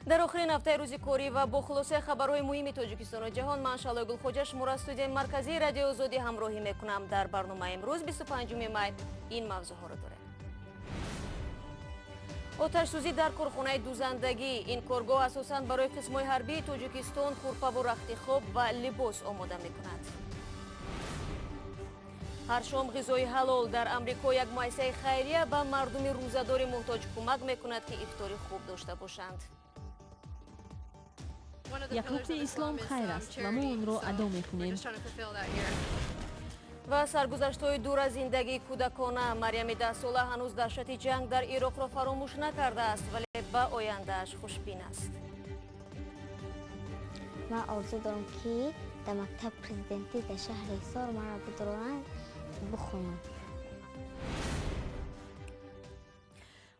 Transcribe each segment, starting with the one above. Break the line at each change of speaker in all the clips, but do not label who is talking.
Дар охирин ҳафтаи рӯзи корӣ ва бо хулосаи хабарҳои муҳими Тоҷикистону ҷаҳон ман Шаҳлои Гулхоҷа шуморо аз студияи марказии Радиои Озодӣ ҳамроҳӣ мекунам. Дар барномаи имрӯз 25 май ин мавзӯъҳоро дорем. Оташсӯзӣ дар корхонаи дузандагӣ. Ин коргоҳ асосан барои қисмҳои ҳарбии Тоҷикистон курпаву рахти хоб ва либос омода мекунад. Ҳар шом ғизои ҳалол. Дар Амрико як муассисаи хайрия ба мардуми рӯзадори муҳтоҷ кӯмак мекунад, ки ифтори хуб дошта бошанд.
Як рукни ислом хайр аст ва мо онро адо мекунем.
Ва саргузаштҳои дур аз зиндагии кӯдакона. Марьями 10-сола ҳанӯз даҳшати ҷанг дар Ироқро фаромӯш накардааст, вале ба ояндааш хушбин аст.
Ман орзу дорам, ки дар мактаб президентӣ дар шаҳри Ҳисор маро бидоранд, бихонам.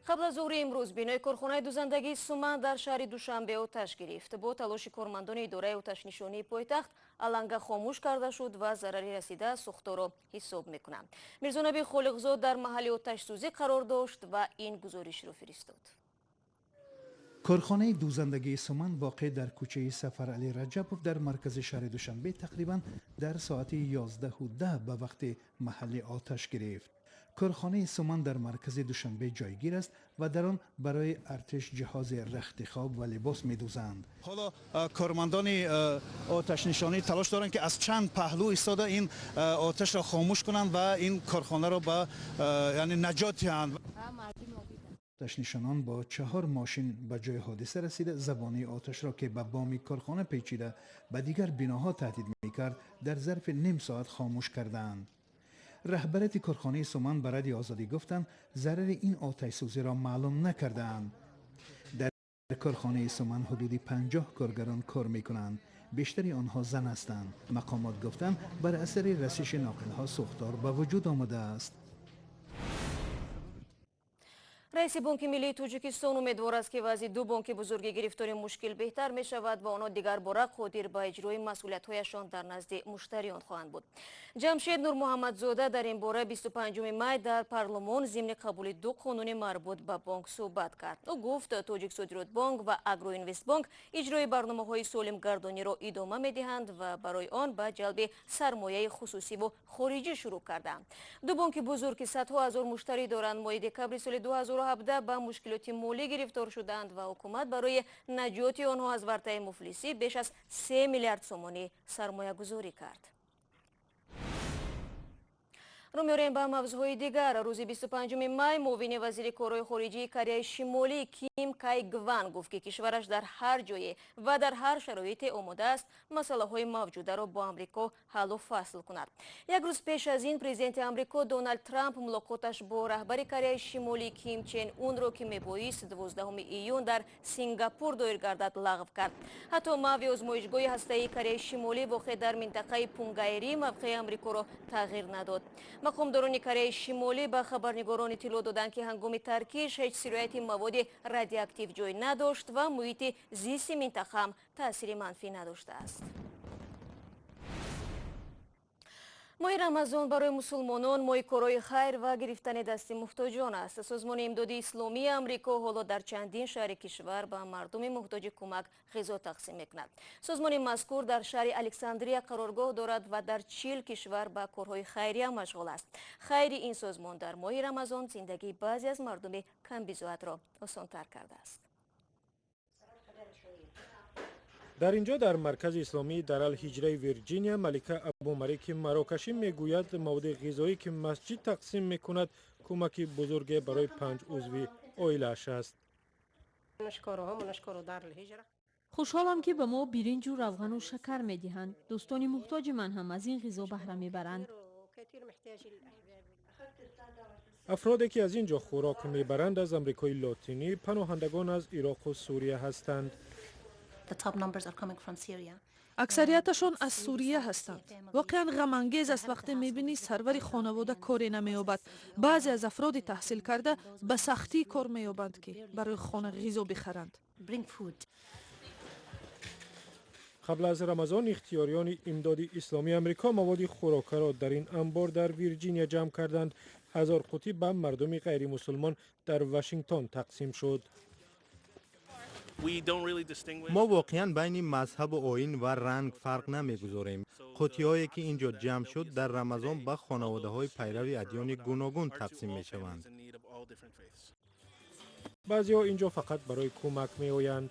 Қабл аз зуҳри имрӯз бинои корхонаи дузандагии Суман дар шаҳри Душанбе оташ гирифт. Бо талоши кормандони идораи оташнишонии пойтахт аланга хомӯш карда шуд ва зарари расида сӯхторо ҳисоб мекунанд. Мирзонаби Холиқзод дар маҳалли оташсӯзӣ қарор дошт ва ин гузоришро фиристод.
Корхонаи дузандагии Суман воқеъ дар кӯчаи Сафаралӣ Раҷабов дар маркази шаҳри Душанбе тақрибан дар соати 11:10 ба вақти маҳаллӣ оташ гирифт. Корхонаи Суман дар маркази Душанбе ҷойгир аст ва дар он барои артиш ҷиҳози рахти хоб ва либос медӯзанд. Ҳоло кормандони оташнишонӣ талош доранд, ки аз чанд паҳлӯ истода ин оташро хомӯш кунанд ва ин корхонаро ба яъне наҷот диҳанд. Оташнишонон бо 4 мошин ба ҷои ҳодиса расида, забонаи оташро, ки ба боми корхона печида ба дигар биноҳо таҳдид мекард, дар зарфи ним соат хомӯш карданд. Раҳбарияти корхонаи Суман ба Радиои Озодӣ гуфтанд, зарари ин оташсӯзиро маълум накардаанд. Дар корхонаи Суман ҳудуди 50 коргарон кор мекунанд. Бештари онҳо зан ҳастанд. Мақомот гуфтанд, бар асари расиши ноқилҳо сӯхтор ба вуҷуд омадааст.
Раиси Бонки Миллии Тоҷикистон умедвор аст, ки вазъи ду бонки бузурги гирифтори мушкил беҳтар мешавад ва онҳо дигар бора қодир ба иҷрои масъулиятҳояшон дар назди муштариён хоҳанд буд. Ҷамшед Нурмуҳаммадзода дар ин бора 25 май дар парлумон зимни қабули ду қонуни марбут ба бонк суҳбат кард. Ӯ гуфт, Тоҷиксодиротбонк ва Агроинвестбонк иҷрои барномаҳои солимгардониро идома медиҳанд ва барои он ба ҷалби сармояи хусусиву хориҷӣ шурӯъ карданд. Ду бонки бузург, ки садҳо ҳазор муштарӣ доранд, моҳи декабри соли 2017 ба мушкилоти молӣ гирифтор шуданд ва ҳукумат барои наҷоти онҳо аз вартаи муфлисӣ беш аз 3 миллиард сомонӣ сармоягузорӣ кард. Рӯ меорем ба мавзӯъҳои дигар. Рӯзи 25 май муовини вазири корҳои хориҷии Кореяи Шимолӣ Ким Кай Гван гуфт, ки кишвараш дар ҳар ҷое ва дар ҳар шароите омода аст масъалаҳои мавҷударо бо Амрико ҳаллу фасл кунад. Як рӯз пеш аз ин президенти Амрико Доналд Трамп мулоқоташ бо раҳбари Кореяи Шимолӣ Ким Чен Унро, ки мебоист 12 июн дар Сингапур доир гардад, лағв кард. Ҳатто маъви озмоишгоҳи ҳастаии Кореяи Шимолӣ воқеъ дар минтақаи Пунгайри мавқеи Амрикоро тағйир надод. Мақомдорони Кореяи Шимолӣ ба хабарнигорон иттилоъ доданд, ки ҳангоми таркиш ҳеҷ сирояти маводи радиоактив ҷой надошт ва муҳити зисти минтақа ҳам таъсири манфӣ надоштааст. Моҳи Рамазон барои мусулмонон моҳи корҳои хайр ва гирифтани дасти муҳтоҷон аст. Созмони Имдоди Исломии Амрико ҳоло дар чандин шаҳри кишвар ба мардуми муҳтоҷи кӯмак ғизо тақсим мекунад. Созмони мазкур дар шаҳри Александрия қароргоҳ дорад ва дар 40 кишвар ба корҳои хайрия машғул аст. Хайри ин созмон дар моҳи Рамазон зиндагии баъзе аз мардуми камбизоатро осонтар кардааст.
Дар ин ҷо дар маркази исломии дар Алҳиҷраи Вирҷиния Малика Абумареки марокашӣ мегӯяд, маводи ғизоӣ, ки масҷид тақсим мекунад, кӯмаки бузурге барои 5 узви оилааш аст.
Хушҳолам, ки ба мо биринҷу равғану шакар медиҳанд. Дӯстони муҳтоҷи ман ҳам аз ин ғизо баҳра мебаранд.
Афроде, ки аз ин ҷо хӯрок мебаранд, аз Амрикои Лотинӣ, паноҳандагон аз Ироқу Сурия ҳастанд.
Аксарияташон аз Сурия ҳастанд. Воқеан ғамангез аст, вақте мебинӣ сарвари хонавода коре намеёбад. Баъзе аз афроди таҳсилкарда ба сахтӣ кор меёбанд, ки барои хона ғизо бихаранд.
Қабл аз Рамазон ихтиёриёни Имдоди Исломии Амрико маводи хӯрокаро дар ин анбор дар Вирҷиния ҷамъ карданд. 1000 қутӣ ба мардуми ғайримусулмон дар Вашингтон тақсим шуд.
Мо воқеан байни мазҳабу оин ва ранг фарқ намегузорем. Қуттиҳое ки ин ҷо ҷамъ шуд, дар Рамазон ба хонаводаҳои пайрави адёни гуногун тақсим мешаванд.
Баъзеҳо ин ҷо фақат барои кӯмак меоянд.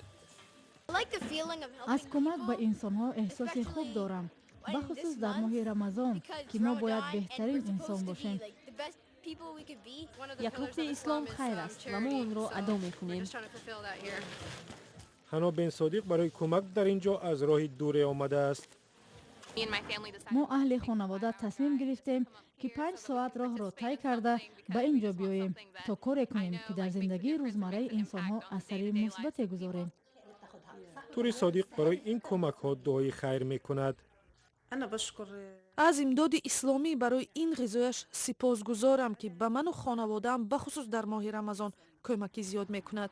Аз кӯмак ба инсонҳо эҳсоси хуб дорам, бахусус дар моҳи Рамазон, ки мо бояд беҳтарин инсон бошем.
Як рукни ислом хайр аст ва мо онро адо мекунем.
Ҳано бен Содиқ барои кӯмак дар ин ҷо аз роҳи дуре омадааст.
Мо аҳли хонавода тасмим гирифтем, ки 5 соат роҳро тай карда ба ин ҷо биёем, то коре кунем, ки дар зиндагии рӯзмарраи инсонҳо асари мусбате гузорем.
Тури Содиқ барои ин кӯмакҳо дуои хайр мекунад.
Аз Имдоди исломӣ барои ин ғизояш сипосгузорам, ки ба ману хонаводаам, бахусус дар моҳи Рамазон, кӯмаки зиёд мекунад.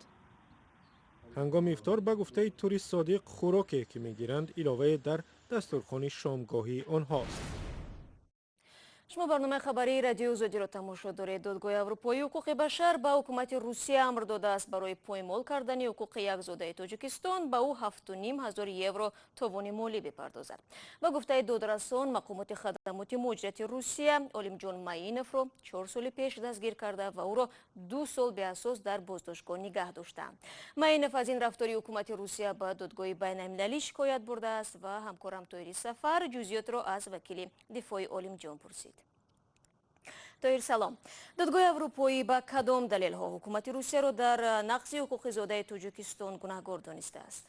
Ҳангоми ифтор, ба гуфтаи Тури Содиқ, хӯроке ки мегиранд, иловае дар дастурхони шомгоҳии онҳост.
Шумо барномаи хабарии Радиои Озодиро тамошо доред. Додгоҳи Аврупои ҳуқуқи башар ба ҳукумати Русия амр додааст, барои поймол кардани ҳуқуқи як зодаи Тоҷикистон ба ӯ 7500 евро товони молӣ бипардозад. Ба гуфтаи додрасон, мақомоти хадамоти муҳоҷирати Русия Олимҷон Маиновро 4 соли пеш дастгир карда ва ӯро 2 сол беасос дар боздоштгоҳ нигаҳ доштаанд. Маинов аз ин рафтори ҳукумати Русия ба додгоҳи байналмилалӣ шикоят бурдааст ва ҳамкорам Тоҳири Сафар ҷузъиётро аз вакили дифои Олимҷон пурсид. Тоҳир, салом. Додгоҳи Аврупоӣ ба кадом далелҳо ҳукумати Русияро дар нақзи ҳуқуқи зодаи Тоҷикистон гунаҳгор донистааст?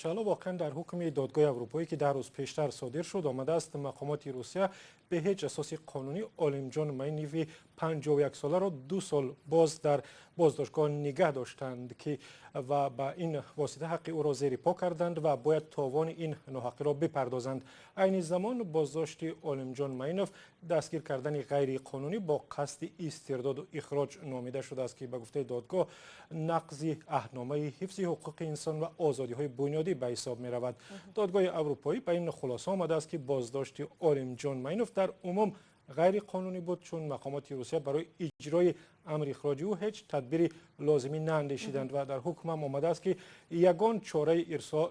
Шаҳло, воқеан дар ҳукми додгоҳи аврупоӣ, ки 10 рӯз пештар содир шуд, омадааст, мақомоти Русия бе ҳеҷ асоси қонунӣ Олимҷон Майниви 51-соларо 2 сол боз дар боздоштгоҳ нигаҳ доштанд, ки ва ба ин восита ҳаққи ӯро зери по карданд ва бояд товони ин ноҳақиро бипардозанд. Айни замон боздошти Олимҷон Майнов дастгир кардани ғайриқонунӣ бо қасди истирдоду ихроҷ номида шудааст, ки ба гуфтаи додгоҳ нақзи аҳдномаи ҳифзи ҳуқуқи инсон ва озодиҳои бунёдӣ ба ҳисоб меравад. Додгоҳи аврупоӣ ба ин хулоса омадааст, ки боздошти Олимҷон Майнов дар умум ғайриқонунӣ буд, чун мақомоти Русия барои иҷрои амри ихроҷи ӯ ҳеҷ тадбири лозимӣ наандешиданд. Ва дар ҳукмам омадааст, ки ягон чораи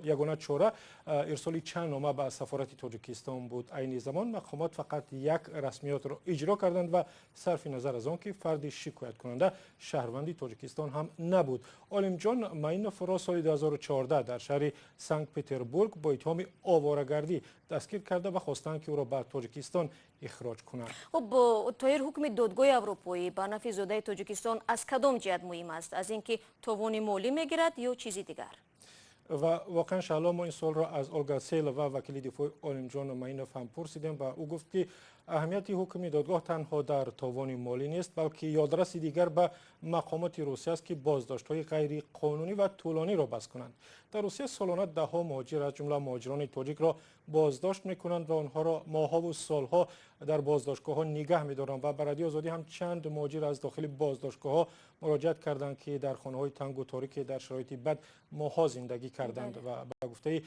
ягона чора ирсоли чанд нома ба сафорати Тоҷикистон буд. Айни замон мақомот фақат як расмиётро иҷро карданд ва сарфи назар аз он ки фарди шикояткунанда шаҳрванди Тоҷикистон ҳам набуд. Олимҷон Майновро соли 2014 дар шаҳри Санкт Петербург бо иттиҳоми оворагардӣ дастгир карда ва хостанд, ки ӯро ба Тоҷикистон ихроҷ кунанд.
Хуб, Тоҳир, ҳукми додгоҳи аврупоӣ ба нафъи зодаи Тоҷикистон аз кадом ҷиҳат муҳим аст? Аз ин ки товони молӣ мегирад ё чизи дигар?
Ва воқеан, Шаҳло, мо ин суолро аз Олга Сейлова, вакили дифои Олимҷон Майнов, ҳам пурсидем ва ӯ гуфт, ки аҳамияти ҳукми додгоҳ танҳо дар товони молӣ нест, балки ёдраси дигар ба мақомоти Русия аст, ки боздоштҳои ғайриқонунӣ ва тӯлониро бас кунанд. Дар Русия солона даҳҳо муҳоҷир, аз ҷумла муҳоҷирони тоҷикро боздошт мекунанд ва онҳоро моҳҳову солҳо дар боздоштгоҳҳо нигаҳ медоранд. Ва ба Радиои Озодӣ ҳам чанд муҳоҷир аз дохили боздоштгоҳҳо муроҷиат карданд, ки дар хонаҳои тангу торике дар шароити бад моҳҳо зиндагӣ карданд. Ва ба гуфтаи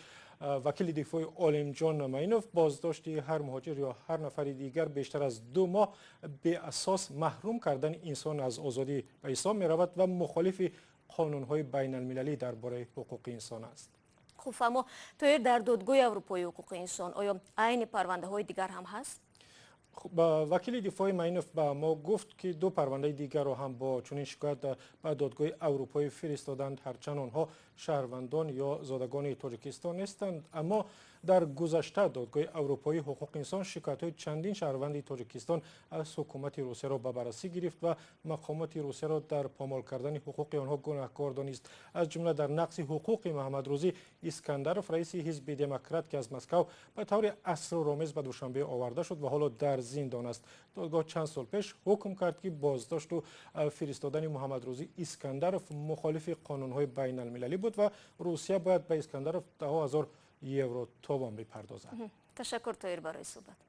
вакили дифои Олимҷон Майнов, боздошти ҳар муҳоҷир ё ҳар нафари дигар бештар аз 2 моҳ беасос маҳрум кардани инсон аз озодӣ ба ҳисоб меравад ва мухолифи қонунҳои байналмилалӣ дар бораи ҳуқуқи инсон аст.
Хуб, фаҳмо. Тоҳир, дар додгоҳи аврупои ҳуқуқи инсон оё айни парвандаҳои дигар ҳам ҳаст?
Вакили дифои Майнов ба мо гуфт, ки ду парвандаи дигарро ҳам бо чунин шикоят ба додгоҳи аврупоӣ фиристоданд. Ҳарчанд онҳо шаҳрвандон ё зодагони Тоҷикистон нестанд, аммо дар гузашта додгоҳи аврупоии ҳуқуқи инсон шикоятҳои чандин шаҳрванди Тоҷикистон аз ҳукумати Русияро ба баррасӣ гирифт ва мақомоти Русияро дар помол кардани ҳуқуқи онҳо гунаҳкор донист. Аз ҷумла дар нақзи ҳуқуқи Маҳаммадрӯзӣ Искандаров, раиси ҳизби Демократ, ки аз Москав ба таври асроромез ба Душанбе оварда шуд ва ҳоло дар зиндон аст. Додгоҳ чанд сол пеш ҳукм кард, ки боздошту фиристодани Муҳаммадрӯзӣ Искандаров мухолифи қонунҳои байналмилалӣ буд ва Русия бояд ба Искандаров даҳо ҳазор евро товон бипардозад.
Ташаккур, Тоҳир, барои суҳбат.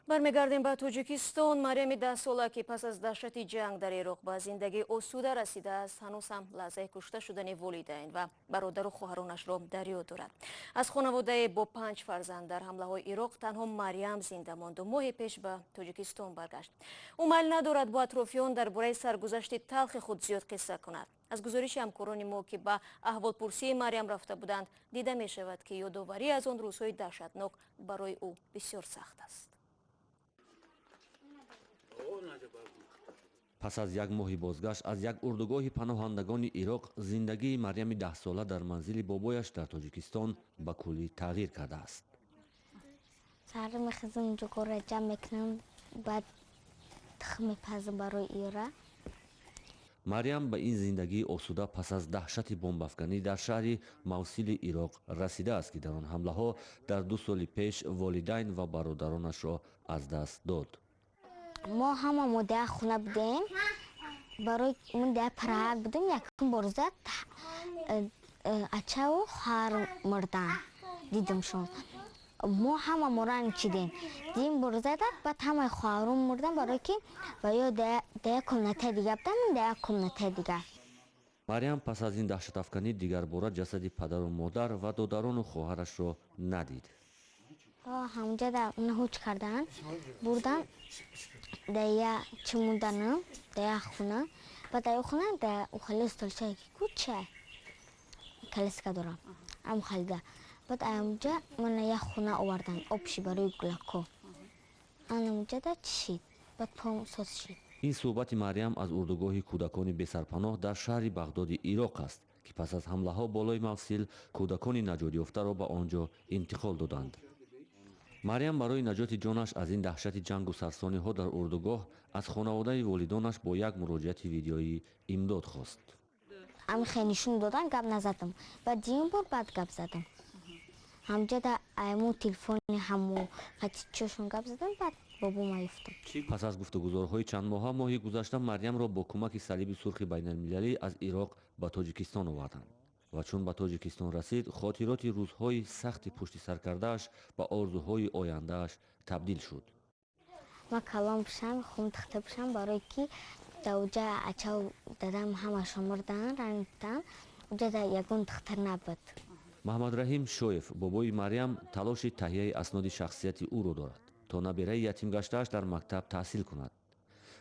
Бармегардем ба Тоҷикистон. Марьями 10-сола, ки пас аз даҳшати ҷанг дар Ироқ ба зиндагии осуда расидааст, ҳанӯз ҳам лаҳзаи кушта шудани волидайн ва бародару хоҳаронашро дар ёд дорад. Аз хонаводае бо 5 фарзанд дар ҳамлаҳои Ироқ танҳо Марьям зинда монду моҳе пеш ба Тоҷикистон баргашт. Ӯ майл надорад бо атрофиён дар бораи саргузашти талхи худ зиёд қисса кунад. Аз гузориши ҳамкорони мо, ки ба аҳволпурсии Марьям рафта буданд, дида мешавад, ки ёдоварӣ аз он рӯзҳои даҳшатнок барои ӯ бисёр сахт аст.
Пас аз як моҳи бозгашт аз як урдугоҳи паноҳандагони Ироқ, зиндагии Марьями 10-сола дар манзили бобояш дар Тоҷикистон ба куллӣ тағйир кардааст.
Саҳар мехезам, ҷугора ҷамъ мекунам, баъд тухм мепазам барои ира.
Марьям ба ин зиндагии осуда пас аз даҳшати бомбафканӣ дар шаҳри Мавсили Ироқ расидааст, ки дар он ҳамлаҳо дар 2 соли пеш волидайн ва бародаронашро аз даст дод.
Мо ҳама мо дар хона будем, барои мо дар параҳат будем. Якум бор зад ачаву хоҳар мурдан дидамшон. Мо ҳама мо ранг чидем. Дидим бор зада, баъд ҳамаи хоҳарон мурдан, барое ки ва ё дар як комнатаи дига будам, дар як комнатаи дига.
Марьям пас аз ин даҳшатафканӣ дигарбора ҷасади падару модар ва додарону хоҳарашро надид.
Ҳамунҷа дар ҳуч карданд, бурдан дар як чӣ монданам, дар як хона. Баъд дар хона дар ухали столчае ки куча калиска дорам, ам халида. Баъд амунҷа мана як хона овардан, обши барои гулакҳо. Анамунҷа да чӣ шид, баъд пом соз шид.
Ин суҳбати Марьям аз урдугоҳи кӯдакони бесарпаноҳ дар шаҳри Бағдоди Ироқ аст, ки пас аз ҳамлаҳо болои Мавсил кӯдакони наҷотёфтаро ба он ҷо интиқол доданд. Марьям барои наҷоти ҷонаш аз ин даҳшати ҷангу сарсониҳо дар урдугоҳ аз хонаводаи волидонаш бо як муроҷиати видеоӣ имдод хост.
Ами хел нишон додан, гап назадам. Баъд дуюм бор баъд гап задам. Ҳамҷа да айму телефони ҳаму хатичошон гап задам, баъд бобома ёфтам.
Пас аз гуфтугузорҳои чандмоҳа, моҳи гузашта Марьямро бо кӯмаки Салиби Сурхи байналмилалӣ аз Ироқ ба Тоҷикистон оварданд. Ва чун ба Тоҷикистон расид, хотироти рӯзҳои сахти пушти сар кардааш ба орзуҳои ояндааш табдил шуд.
Ман калон бишам, хум тахта бишам, барое ки дар уҷа ачав дадам ҳамашон мурдан, ранг будан, уҷа дар ягон духтар набуд.
Маҳмадраҳим Шоев, бобои Марьям, талоши таҳияи асноди шахсияти ӯро дорад, то набераи ятимгаштааш дар мактаб таҳсил кунад.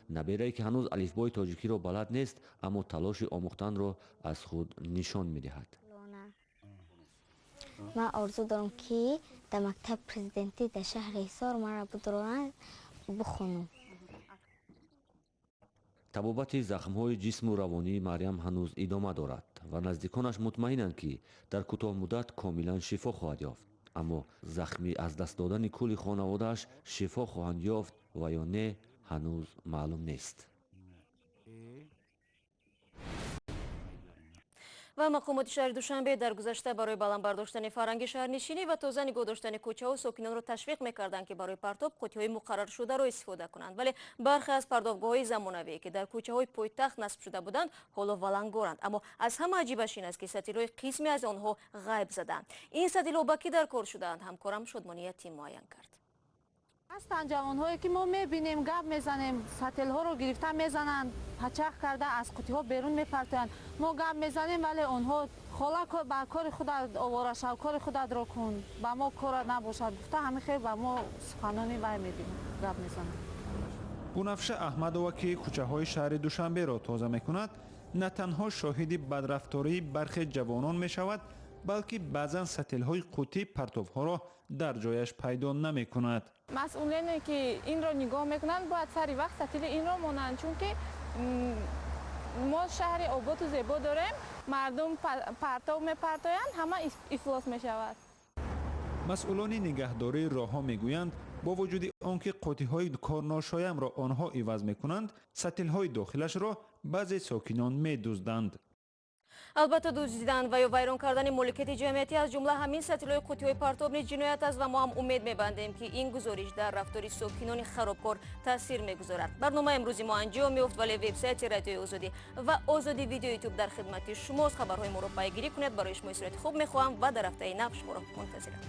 Наберае, ки ҳанӯз алифбои тоҷикиро балад нест, аммо талоши омӯхтанро аз худ нишон медиҳад.
Ман орзу дорам, ки дар мактаби президентӣ дар шаҳри Ҳисор маро бидоранд, бихонам.
Табобати захмҳои ҷисму равонии Марьям ҳанӯз идома дорад ва наздиконаш мутмаинанд, ки дар кӯтоҳмуддат комилан шифо хоҳад ёфт. Аммо захми аз даст додани кулли хонаводааш шифо хоҳанд ёфт ва ё не, ҳанӯз маълум нест.
Ва мақомоти шаҳри Душанбе дар гузашта барои баланд бардоштани фарҳанги шаҳрнишинӣ ва тоза нигоҳ доштани кӯчаҳо сокинонро ташвиқ мекарданд, ки барои партоб қуттиҳои муқарраршударо истифода кунанд. Вале бархе аз партовгоҳҳои замонавие, ки дар кӯчаҳои пойтахт насб шуда буданд, ҳоло валангоранд. Аммо аз ҳама аҷибаш ин аст, ки сатилҳои қисме аз онҳо ғайб заданд. Ин сатилҳо ба кӣ дар кор шудаанд, ҳамкорам Шодмони Ятим муайян кард.
Ҳастанд ҷавонҳое, ки мо мебинем, гап мезанем, сателҳоро гирифта мезананд, пачах карда аз қутиҳо берун мепартоянд. Мо гап мезанем, вале онҳо хола ба кори худат овора шав, кори худатро кун, ба мо кора набошад гуфта, ҳамин хел ба мо суханони вай медиҳанд, гап мезананд.
Гунафша Аҳмадова, ки кӯчаҳои шаҳри Душанберо тоза мекунад, на танҳо шоҳиди бадрафтории бархе ҷавонон мешавад, балки баъзан сателҳои қуттии партовҳоро дар ҷояш пайдо намекунад.
Масъулине, ки инро нигоҳ мекунанд, бояд сари вақт сатили инро монанд, чунки мо шаҳри оботу зебо дорем, мардум партов мепартоянд, ҳама ифлос мешавад.
Масъулони нигаҳдории роҳҳо мегӯянд, бо вуҷуди он ки қуттиҳои корношоямро онҳо иваз мекунанд, сатилҳои дохилашро баъзе сокинон медузданд.
Албатта, дуздидан ва ё вайрон кардани моликияти ҷамъиятӣ, аз ҷумла ҳамин сатилҳои қуттиҳои партоб низ ҷиноят аст ва мо ҳам умед мебандем, ки ин гузориш дар рафтори сокинони харобкор таъсир мегузорад. Барномаи имрӯзи мо анҷом ёфт, вале вебсайти Радиои Озодӣ ва Озодӣ Видео Ютуб дар хидмати шумост. Хабарҳои моро пайгирӣ кунед. Барои шумо истироҳати хуб мехоҳам ва дар ҳафтаи нав шуморо мунтазирам.